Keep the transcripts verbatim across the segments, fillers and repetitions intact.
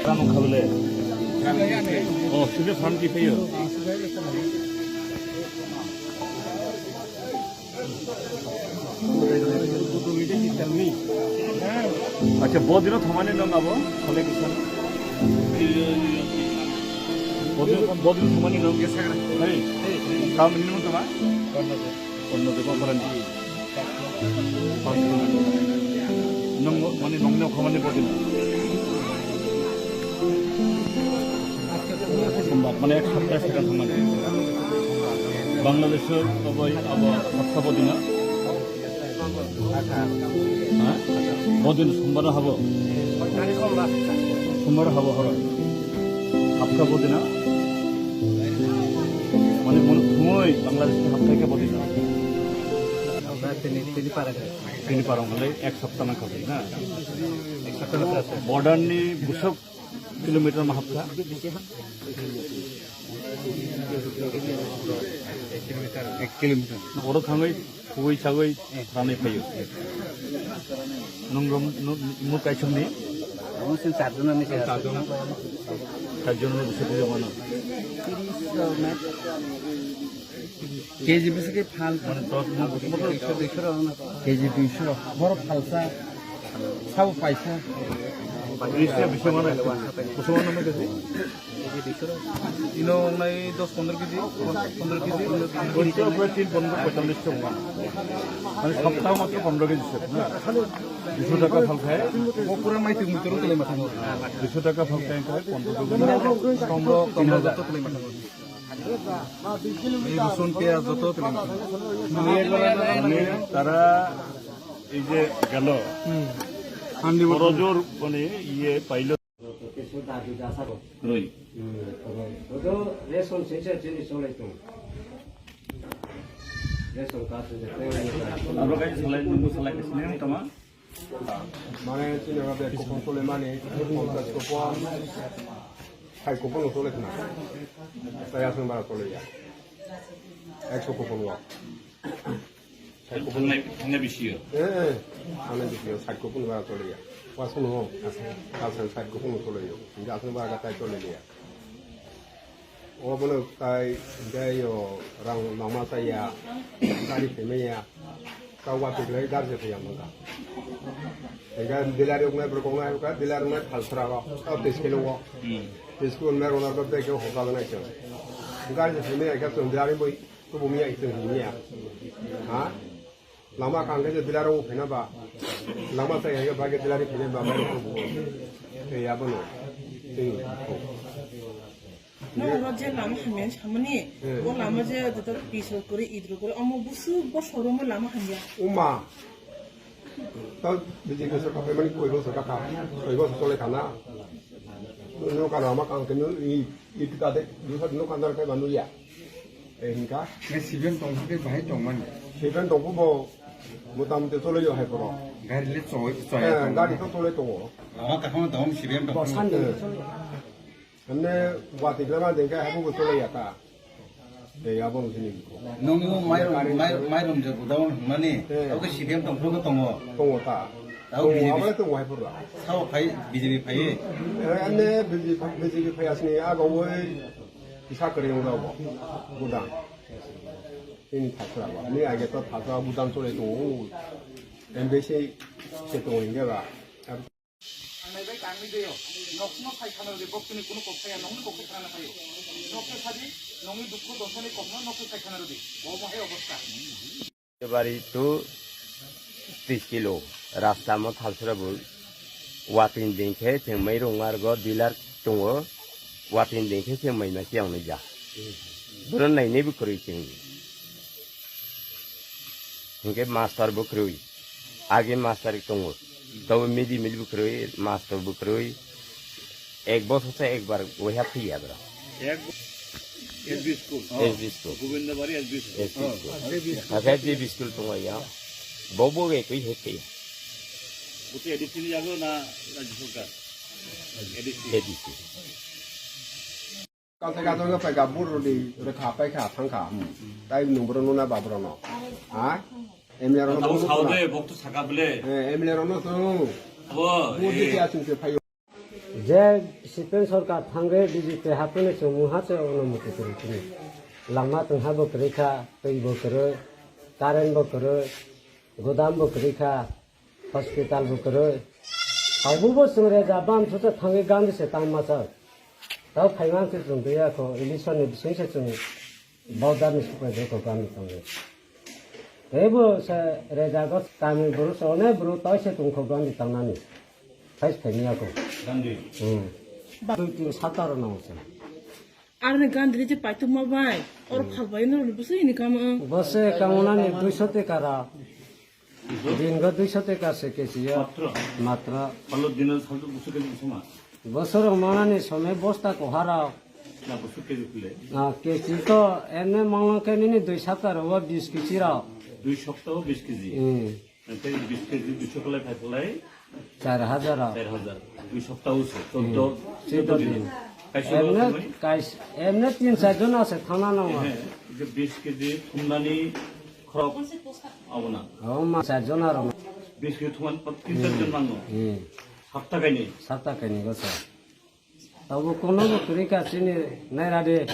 Tamo khabole. Oh, sudah farm di payo. Acha, bodino thamani nong abo, kole kisan. Bodino, bodino thamani nong. Hey, kam ini nong tama? Kono de ko parani. Nong, mane nong ne khamani bodino. Sombar, mane ek sapta saka thamani. Bangladesh to bai abo sapta bodino. Ha? Bodin sombar habo. Sombar habo horo. Hapka bodina. Mane mon khumoi Bangladesh ni hapka ke bodina. Tini, tini parang. Tini parang hole ek sapta na khabi na. Ek sapta na khabi. Border ni busuk kilometer ma hapka. Ek kilometer. Oro thangwi, khugwi sagwi, ranai phaio. Nung rom, nu, nu kaisomni? Amo sin charjon ani se. Charjon. Charjon ni bisi bisi mano. K G bisi ke phal. Mane tot mo, mo, K G duiso. Boro phalsa. Sabo paisa. Bisi, bisi mano. Bisi mano. Ino wngnai dos pondro kg, pondro kg, pondro kg. Oito prai tin pondro poitallis tong man. Mane saptaho matro pondro kg se, na? Duiso taka phalkhe. O pura maitwi muitwi rok twlai ma thango. Duiso taka phalkhe pondro kg. Tomro, tomro joto twlai ma thango. Ei rosun, piyaj joto twlai ma thango. Mane tara ei je gelo. Hmm. Handi boro jor mane iye pailo. Roi. Hmm, roi. Odo ration sensor chini solai tong. Ration card se je tong. Abo kai solai, nunggu solai, sini tama. Mane chini oro bag kupon solai mani, ponchas kupon, sai kupon solai khna. Sai aswng bara solai ya. Ekso kupon wa. Thangnai, thangnai bisi yo. Eh, eh. Thangnai bisi yo, sait kupun bara chole ya. Wa sunu ho. Kalsan sait kupun chole yo. Hinga aswng bara tai chole ya. O bono tai, hinga yo, rang mama tai ya. Gari peme ya. Kau wa pekle gari se ya mangka. Hinga dealer yok nai, berkong nai, ka dealer nai, phal sera wa. Kau tes kelo wa. Hmm. Tes kelo nai, ronar ba bek yo, hokal nai chang. Gari se peme ya, ka chang dealer boi. Kubumi ya itu ini ya. Ha? Lama kangke je dilar o phena ba. Lama sai ya ba ke dilar phena ba mai kubu. Te ya bono. Te. No, oro je lama hamya samani. Hmm. O lama je joto piso kori idro kori omo busu bo showroom lama hamya. Uma. Tao B J P sorkar phaimani koi bosor kha, koi bosor chole khana. Nokha rama kang khe nw i, i ta de, dusar nokha dar khe manu ya. E hinka. Ne C P M tong khe bahai tong mani. C P M tong bo motamoti chole yo hai poro. Gari le choi, choi. Eh, gari to chole tongo. Lama kaham tong C P M tong. Bosan de. Hemne Guwahati lama dengkhe habu bo chole ya ta. Tei abo wngkhe ni bikho. Nungni mairum, mai-, mairum je godown hwnmani, eh, abo khe C P M tongphuru khe tongo. Tongo ta. Abo tongo, B J P abo le tongo hai phuru. Sao phai B J P phai. Eh, ane B J P, B J P phai asni aga woi kisa kwrwi wng jago. Budang. Ini thasra ba. Ni age to thasra budang chole tongo. M B C se tongo hinge ba. Ang naibai tangwi deyo. Nokno sai khana rwdi, bok chini kunu kok saya, nokni kok khe khana phaio. Nok khe sadi, nokni dukhu dosani kokno nok khe sai khana rwdi. Bo mo hai obostha. Bari to tris kilo rasta mo thalsra bo. Watin din khe thengmai rung argo dealer tongo. Watin din khe thengmai ma kiyang nai ja. Bono nainai bo kwrwi chwng. Hinkhe master bo kwrwi. Age master tongo. Tobo midi mil bo kwrwi, master bo kwrwi. Ek bosor se ekbar waiha phiya bro. Ek S B school. S B school. Gobindabari S B school. S B school. Ake S B school tongo ya. Bobo ekwi hekhe. Buti A D C ni jago na Rajya Sarkar? A D C. A D C. Kaltai kato khe paikha, buru di rwkha paikha thangkha. Tai nung bro nuna ba bro no. Ha? M L A rok no tamo sao de, bok to saka bele. Eh, M L A rok no to. Abo, bo eh. De ke asing se phaio. Je C P M sorkar thangre B J P hapune chwng mungha se ono muti kwrwi chini. Langma tongha bo kwrwi kha, twi bo kwrwi, current bo kwrwi, godam bo kwrwi kha, hospital bo kwrwi. Abo bo chwng re ja bam thute thangwi Gandhi se tang masa. Tao phaima se chwng twi ya kho, election ni bising se chwng Baudarni supai bai kok gani tongo. Teibo se rejago kami buru se onek buru tei se tongkho gani tangnani. Phai se phaini ako. Gandhi. Hmm. Dui tin sata rok nango se. Arni Gandhi je paituk ma bai. Or phal bai no bwswk ini kamo. Bose kamonani duiso teka ra. Dingo duiso teka se kesi ya. Matra. Matra. Palo dino saldo bwswk kesi sama. Bosoro manani somoi bosta kohara. Na bwswk kesi kule. Na kesi to ene manglang ke nini dui sapta ro bis kesi ra. Dui sapta o bis kesi. Hmm. Ante bis kesi dui sapta lai phai lai. Char hajar ra. Char hajar. Dui sapta o se. Chuddo. Chuddo din. Kaisa emne, kais-, emne tin char jon ase thana nang. Eh, je bis kesi thumnani khorok. Abo na. Oh, ma char jon aro. Bis kesi thuman pat tin char jon nango. Hmm. Sapta kaini. Sapta kaini gosa. Tabo kono bo kwrwi ka chini nairadi.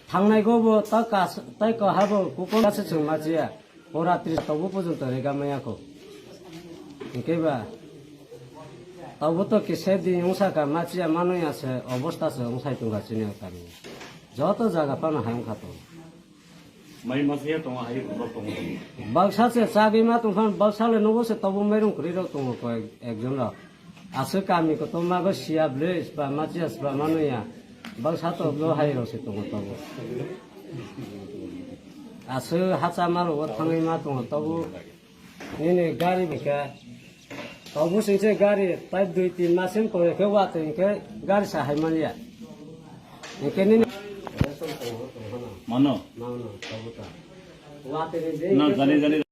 Thangnai go bo ta kas-, tai kaha bo kukon kasa chwng machiya. O ratri tabo pojonto rega maya ko. Hingke ba. Tabo to kise di wngsa ka machiya manoya se obosta se wngsai tongka chini o kami. Joto jaga phano hai wngkha to. Mai masa ya tongo, hai rok tongo. Baksa se chagwi ma tongphan, baksa le nogo se tobo mairum kwrwi rok tongo koi ekjon rok. Aswk kami kotor mago siya ble sba machiya sba mano ya. Baksa to blo hai rok se tongo tobo. Aswk hacha ma rogo thangwi ma tongo tobo. Nini gari bwkha. Tobus hingse gari tai dui tin masin kore khe watwi hingke gari sa hai manya. Hingke nini mano. Mano, tobuta. Watwi ni je na hingke jani jani.